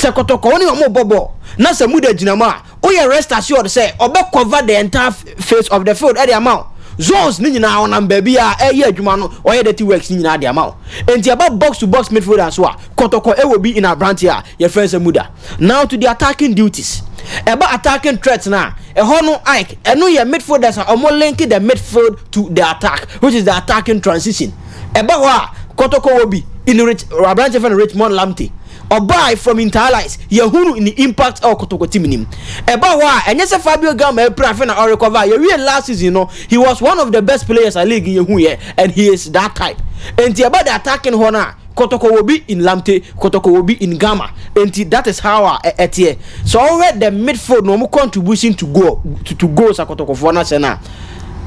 Sɛ Kɔtɔkɔ ne ɔmo bɔ bɔ na sɛ Muda gyina mu a, woyɛ rest assured sɛ ɔbɛ cover the entire face of the field ɛde ama wo. Zones ne nyinaa, ɔnam baabi a ɛyɛ adwuma no, ɔyɛ dirty works ne nyinaa de ama wo. Nti ɛba box to box midfielder so a, Kɔtɔkɔ ɛwɔ bi in aberante a yɛfrɛ sɛ Muda. Now to the attacking duties. Ɛba attacking threat na ɛhɔ no, Ike, ɛno yɛ midfielders a ɔmo link the midfield to the attack, which is the attacking transition. Ɛba hɔ a, Kɔtɔkɔ wɔ bi in Rich, aberante fɛ no Richmond Lamte. Ɔbaa from Inter Allies, yɛhunu ne impact ɛwɔ Kɔtɔkɔ team nim. Ɛba hɔ a, ɛnyɛ sɛ Fabio Gama ɛpira afei na ɔrecover. Yɛwie last season no, he was one of the best players a league yɛhu yɛ, and he is that type. Nti ɛba the attacking hɔ no a, Kɔtɔkɔ wɔ bi in Lamte, Kɔtɔkɔ wɔ bi in Gama. Nti that is how a ɛteɛ. So ɔwɛ the midfield na ɔmo contribution to goal to goals a Kɔtɔkɔfoɔ no ahyɛ no a,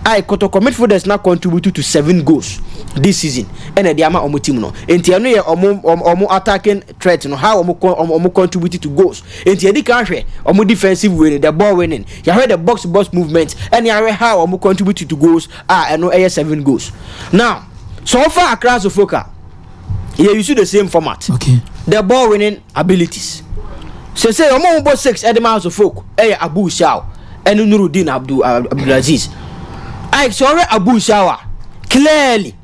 ayi, Kɔtɔkɔ midfielders na contribute to seven goals this season ɛna ɛde ama ɔmo team no. Nti ɛno yɛ ɔmo attacking threat no, how ɔmo contribute to goals. Nti yɛdi kan hwɛ ɔmo defensive winning, the ball winning, yɛahwɛ the box to box movement, ɛna yɛahwɛ how ɔmo contribute to goals a ɛno ɛyɛ seven goals. Now so ɔfa Accra Hearts of Oak a, yɛ use the same format. The ball winning abilities, sese ɔmo bɔ six ɛde ma Hearts of Oak ɛyɛ Abu Shao ɛne Nurudin Abdulaziz. Ayi, sɛ ɔhwɛ Abu Shao a, clearly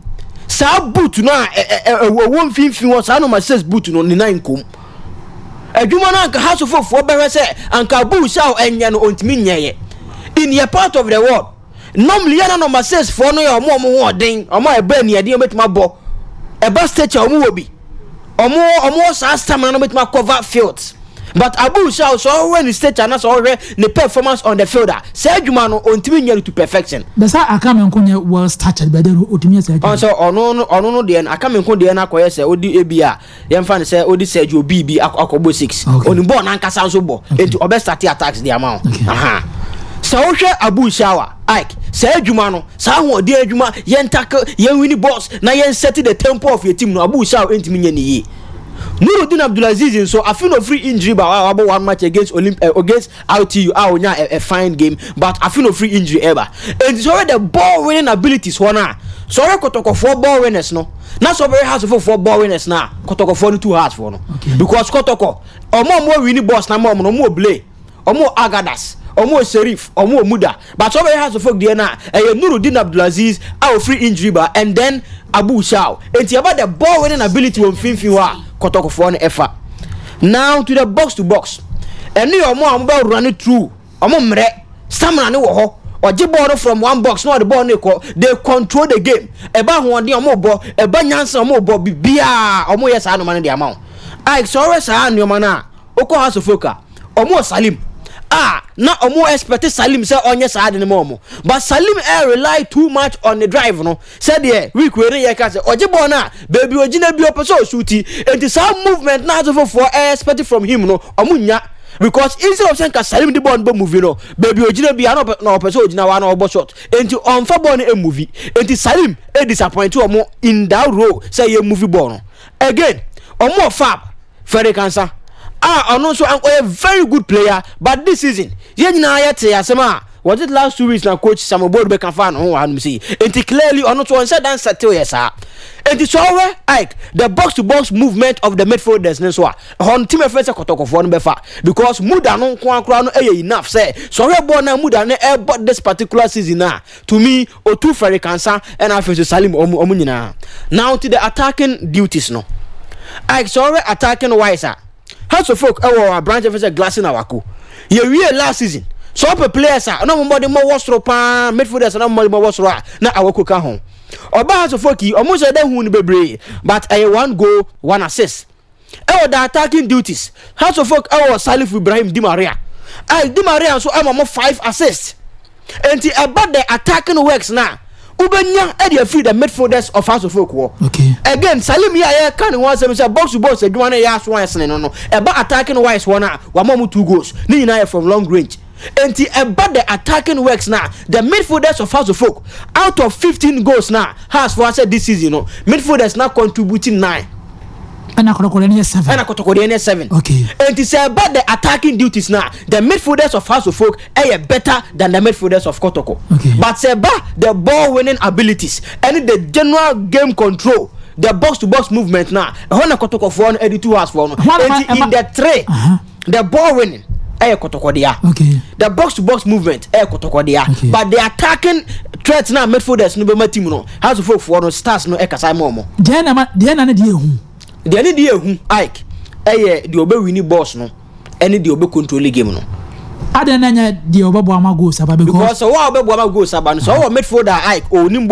saa boot no a ɛwɔ mfimfini hɔ, saa number 6 boot no, ne nan nkom adwuma no, anka Hearts of Oak foɔ bɛhwɛ sɛ anka Abu Shao ɛnyɛ no, ɔntumi nyɛyɛ. In your part of the world, normally yɛn na number 6 foɔ no yɛ ɔmo a ɔmo ho ɔden, ɔmo a ɛbɛ aniaden, ɔmo bɛtumi abɔ ɛba stage a ɔmo wɔ bi, ɔmo wɔ saa stamina no, bɛtumi cover fields. But Abu Shao, sɛ ɔhwɛ ne stage ana sɛ ɔhwɛ ne performance on the field a, saa adwuma no ɔntumi nyɛ no to perfection. Bɛsa aka mi nko nyɛ well started bɛdɛ no, otumi yɛ sɛ ɔn adwuma. Sɛ ɔno no deɛ no, aka mi nko deɛ no akɔyɛ sɛ ɔdi ebi a yɛmfa no sɛ ɔdi Sergio B bi akɔbɔ six. Onim bɔɔl n'ankasa nso bɔ, eti ɔbɛ start attacks de ama wo. Aha sɛ wohwɛ Abu Shawa, Ike, saa adwuma no, saa ahoɔden adwuma, yɛn tackle, yɛn win balls na yɛn set the tempo of your team no, Abu Shawa ntumi nyɛ ne yie. Nurudin Abdulaziz nso, afi na ofiri injury ba, wa wabɔ one match against Olymp against RTU a onya a fine game, but afi na ofiri injury ɛba. Eti sɛ ɔyɛ the ball winning abilities hɔ no a, sɛ ɔyɛ Kɔtɔkɔfoɔ ball winners no na sɛ ɔbɛyɛ Hearts fofoɔ ball winners na Kɔtɔkɔfoɔ no two Hearts foɔ no, because Kɔtɔkɔ, ɔmo a ɔmo win balls na mo ɔmo no, ɔmo wɔ Blay, ɔmo wɔ Agadas, ɔmo wɔ Sheriff, ɔmo wɔ Muda. But sɛ ɔbɛyɛ Hearts of deɛ no a, ɛyɛ Nurudin Abdulaziz a ofiri injury ba and then Abu Shao. Eti ɛba the ball winning ability wɔ mfimfini hɔ a, Kɔtɔkɔfoɔ no ɛfa. Now to the box to box, ɛno yɛ ɔmo a ɔmo bɛ run through, ɔmo mmerɛ stamina ne wɔ hɔ, ɔgye ball no from one box na ɔde ball no kɔ, they control the game. Ɛba ahoɔden ɔmo bɔ, ɛba nyansa ɔmo bɔ, bibiaa ɔmo yɛ saa nneɛma no de ama wo. Ayi, sɛ ɔrɛ saa nneɛma no a, okɔ Hearts of Oak a, ɔmo wɔ Salim a na ɔmo expect Salim sɛ ɔnyɛ saa de no ma ɔmo, but Salim ɛ rely too much on the drive no. Sɛdeɛ week wei ne yɛ ka sɛ ɔgye ball no a, beebi ogyina bi ɔpɛ sɛ ɔshoot. Nti saa movement na asefofoɔ ɛ expect from him no, ɔmo nya, because instead of sɛ nka Salim de ball no bɛ move no, beebi ogyina bi a na ɔpɛ sɛ ogyina hɔ a na ɔbɔ shot, nti ɔnfa ball no move. Nti Salim ɛ disappoint ɔmo in that role sɛ yɛ move ball no. Again, ɔmo wɔ Fab Frederick Ansa a ɔno nso ɔyɛ very good player, but this season yɛn nyinaa yɛte asɛm a, was it last 2 weeks na coach Samuel Boadu bɛka fa ne ho wɔ hanom sei. Nti clearly ɔno nso ɔnhyɛ dan settle yɛ saa. Nti sɛ ɔhwɛ, Ike, the box to box movement of the midfielders ne nso a, ɛhɔ no team ɛfɛ sɛ Kɔtɔkɔfoɔ no bɛfa, because Muda no nko akora no ɛyɛ enough sɛ ɔhwɛ bɔɔl na Muda no ɛbɔ this particular season a, to me otu Frederick Ansa ɛna afei so Salim, ɔmo nyinaa. Now to the attacking duties no, Ike, sɛ ɔhwɛ attacking wise a, Hearts of Oak ɛwɔ aberante fɛ sɛ Glassing Awako. Yɛwie last season, sɛ ɔpɛ players a ɔna mo mmɔde mmɔ wɔ soro paa, midfielders na mo mmɔde mmɔ wɔ soro a, na Awako ka ho. Ɔba Hearts of Oak yi, ɔmo nhyɛ dɛ hu no bebree, but ɛyɛ one goal, one assist. Ɛwɔ the attacking duties, Hearts of Oak ɛwɔ Salif Ibrahim Di Maria a, Di Maria nso ɛma mo five assists. Nti ɛba the attacking works na wobɛnya ɛde afiri the midfielders of Hearts of Oak wɔ. Again, Salim yi a yɛka ne ho asɛm sɛ box to box adwuma no yɛ aso ɛsene no, ɛba attacking wise hɔ no a, wama mu two goals ne nyinaa yɛ from long range. Nti ɛba the attacking works na the midfielders of Hearts of Oak, out of 15 goals na Hearts for asɛ this season no, midfielders na contributing nine. Ɛna Kɔtɔkɔdeɛ no yɛ seven. Ɛna Kɔtɔkɔdeɛ no yɛ seven. Nti sɛ ɛba the attacking duties na the midfielders of Hearts of Oak ɛyɛ better than the midfielders of Kɔtɔkɔ. But sɛ ɛba the ball winning abilities ɛne the general game control the box to box movement na ɛhɔ na Kɔtɔkɔfoɔ no ɛde tu Hearts foɔ no. Eti in the three, the ball winning ɛyɛ Kɔtɔkɔdea, the box to box movement ɛyɛ Kɔtɔkɔdea, but the attacking threat na midfielders no bɛma team no, Hearts of Oak foɔ no stars no ɛkasa ma ɔmo. Deɛ na ma deɛ na ne deɛ ehu. Deɛ ne deɛ ehu, Ike, ɛyɛ deɛ ɔbɛ win balls no ɛne deɛ ɔbɛ control game no. Adan na nyɛ deɛ ɔbɛbɔ ama goals aba because. Because wɔn a ɔbɛbɔ ama goals aba no, sɛ ɔwɔ midfielder, Ike, onim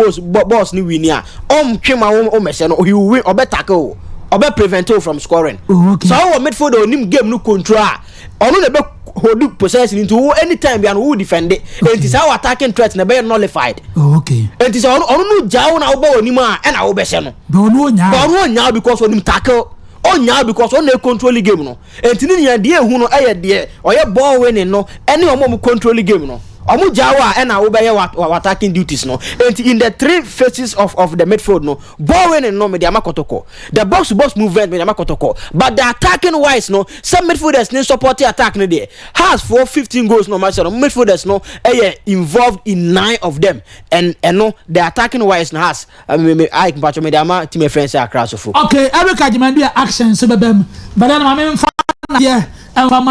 balls ni win a, ɔntwe ma wɔn ɔmɛhyɛ no, he will win, ɔbɛ tackle, ɔbɛ prevent you from scoring. Sɛ ɔwɔ midfielder onim game no control a, ɔno na ɛbɛ hold possession, nti wo anytime bi ano wo defend it, nti saa wɔ attacking threat na ɛbɛyɛ nullified. Nti sɛ ɔno no gya wo na wobɔ wɔ anim a, ɛna wobɛhyɛ no. Bɛ ɔno onya. But ɔno onya because onim tackle, ɔnya because ɔno control game no. Nti ne nyinaa, deɛ ehu no ɛyɛ deɛ ɔyɛ ball winning no ɛne ɔmo a ɔmo control game no. Ɔmo gya wo a, ɛna wobɛyɛ wa attacking duties no. Nti in the three phases of the midfield no, ball winning no, mede ama Kɔtɔkɔ, the box to box movement, mede ama Kɔtɔkɔ, but the attacking wise no, sɛ midfielders ne support attack no deɛ, Hearts for 15 goals no ɔmo ahyɛ no, midfielders no ɛyɛ involved in nine of them, and ɛno the attacking wise no, Hearts me Ike, mpatwɔ, mede ama team efɛn sɛ Accra Sofo. Okay, Eric Ajimandu action so bɛbɛ mu bɛdɛ na maame nfa na yɛ ɛnfa ma.